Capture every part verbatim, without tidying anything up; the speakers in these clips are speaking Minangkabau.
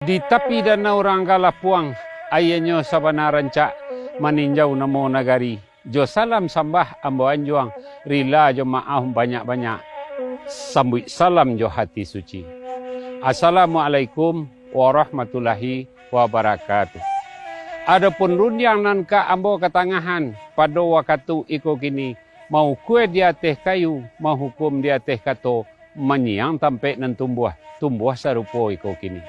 Di tapi danau Ranggalapuang, aianyo sabana rancak, maninjau namo nagari. Jo salam sambah ambo anjuang, rila jo maaf banyak-banyak. Sambuik salam jo hati suci. Assalamualaikum warahmatullahi wabarakatuh. Adopun rundiang nan ka ambo katangahan pado wakatu iko kini, maukua di ateh kayu, mahukum di ateh kato, manyiang tampek nan tumbuah, tumbuah sarupo iko kini.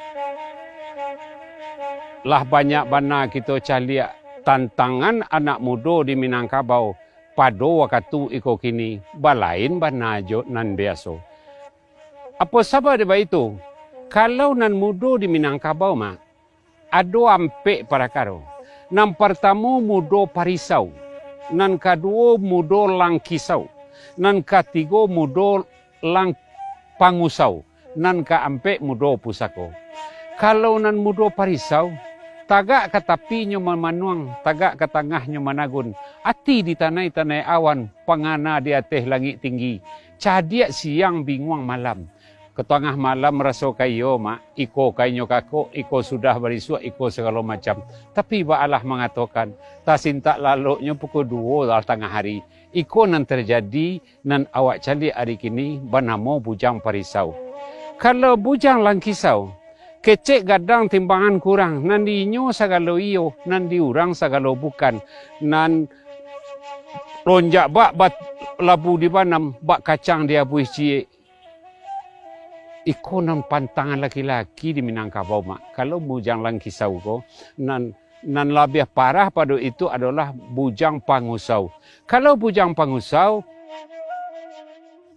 Lah banyak bana kito caliak tantangan anak mudo di Minangkabau pado wakatu iko kini, balain bana jo nan biaso. Apo sabab dek baitu? Kalau nan mudo di Minangkabau, Mak, ado ampek parakaro. Nan partamo mudo parisau, nan kaduo mudo langkisau, nan katigo mudo lang-, pangusau, nan kaampek mudo pusako. Kalau nan mudo parisau, tagak ka tapinyo mamanuang, tagak ka tangahnyo managun, ati di tanai-tanai awan, pangana di ateh langik tinggi, cadiak siang binguang malam. Ka tangah malam raso ka iyo, Mak, iko ka inyo kakok, iko sudah barisuak, iko sagalo macam. Tapi baalah mangatokan, tasintak laloknyo pukua duo lah tangah hari. Iko nan tarjadi, nan awak caliak ari kini banamo bujang parisau. Kalau bujang langkisau, kecek gadang timbangan kurang, nan di inyo sagalo iyo, nan di urang sagalo bukan, nan lonjak bak bat-, labu dibanam, bak kacang diabuih ciek. Iko nan pantangan laki-laki di Minangkabau, Mak. Kalau bujang langkisau ko, nan, nan labiah parah pado itu adolah bujang pangusau. Kalau bujang pangusau,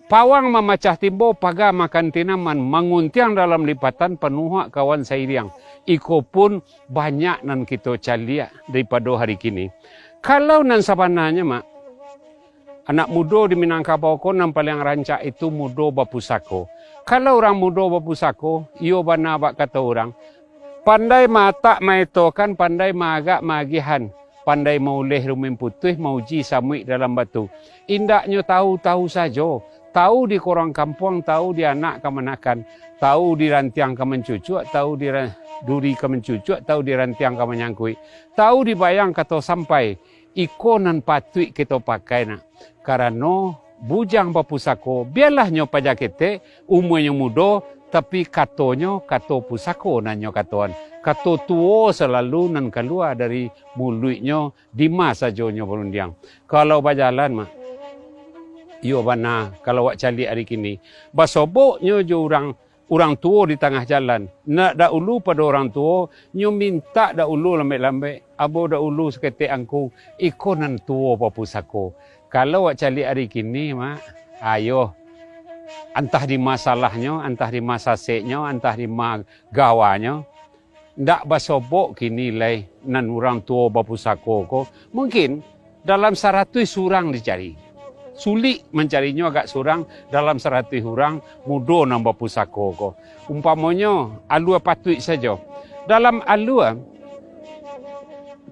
pawang mamacah timbo, paga makan tinaman, manguntiang dalam lipatan, panuhak kawan sairiang. Iko pun banyak nan kito caliak daripado hari kini. Kalau nan sabananyo, Mak, anak mudo di Minangkabau ko nan paliang rancak itu mudo bapusako. Kalau urang mudo bapusako, iyo bana bak kato urang, pandai maatak maetokan, pandai maagak maagiahan, pandai mauleh rumeng putuih, mauji samuik dalam batu. Indaknyo tahu-tahu sajo, tahu di korong kampuang, tahu di anak kamanakan, tahu di rantiang ka mancucuak, tahu di ra-, duri ka mancucuak, tahu di rantiang ka manyangkuik, tahu di bayang kato sampai. Iko nan patuik kito pakai, Nak. Karano bujang bapusako, bialah nyo paja ketek, umuanyo mudo, tapi katonyo kato pusako nan nyo katoan. Kato tuo salalu nan kalua dari muluiknyo, dima sajo nyo barundiang. Kalau bajalan, Mak, iyo bana, kalau awak caliak ari kini, basoboknyo jo urang urang tuo di tangah jalan. Nak dahulu pado urang tuo, nyo mintak dahulu lambek-lambek, abo dahulu saketek angku, iko nan tuo bapusako. Kalau awak caliak ari kini, Mak, ayo, antah dima salahnyo, antah dima saseknyo, antah dima gawanyo, ndak basobok kini lai nan urang tuo bapusako ko. Mungkin dalam saratuih surang dicari. Sulik mancarinyo agak surang dalam saratuih urang mudo nan bapusako ko. Umpamonyo, alua patuik sajo. Dalam alua,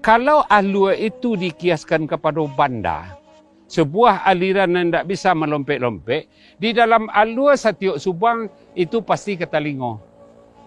kalau alua itu dikiaskan kapado banda, sabuah aliran nan indak bisa malompek-lompek, di dalam alua satiok subang itu pasti ka talingo.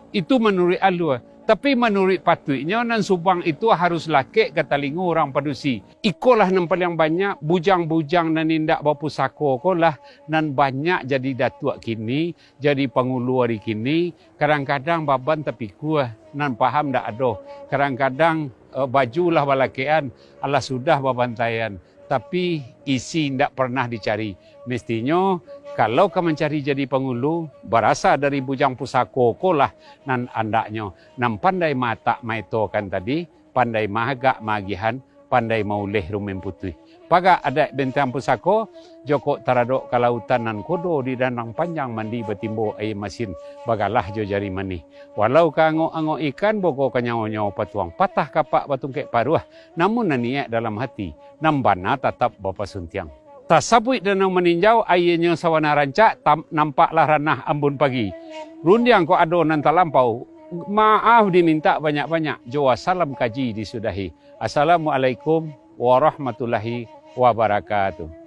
Itu manuruik alua. Tapi manuruik patuiknyo, nan subang itu harus lakek ka talingo urang padusi. Ikolah nan paliang banyak, bujang-bujang nan indak bapusako ko lah nan banyak jadi datuak kini, jadi pangulu ari kini, kadang-kadang baban tapikua, nan paham ndak ado. Kadang-kadang, eh, baju lah balakekan, alah sudah babantaian, tapi isi indak pernah dicari. Mestinyo, kalau ka mancari jadi pangulu, barasa dari bujang pusako ko lah nan andaknyo, nan pandai maatak maetokan tadi, pandai maagak maagiahan, pandai mauleh rumeng putuih. Pagak adaik bentang pusako, jokok taradok ka lautan nan kodo di danang panjang mandi batimbo aia masin, bagalah jo jari manih. Walau ka angok-angok ikan, bogo ka nyawo-nyawo patuang, patah kapak batungkek paruah, namun nan niaik dalam hati, nan bana tatap bapasuntiang. Tasabuik danau maninjau, aianyo sawana rancak, tam-, nampaklah ranah ambun pagi. Rundiang kok ado nan talampau, maaf dimintak banyak-banyak, jo wasalam kaji disudahi. Assalamualaikum warahmatullahi wabarakatuh.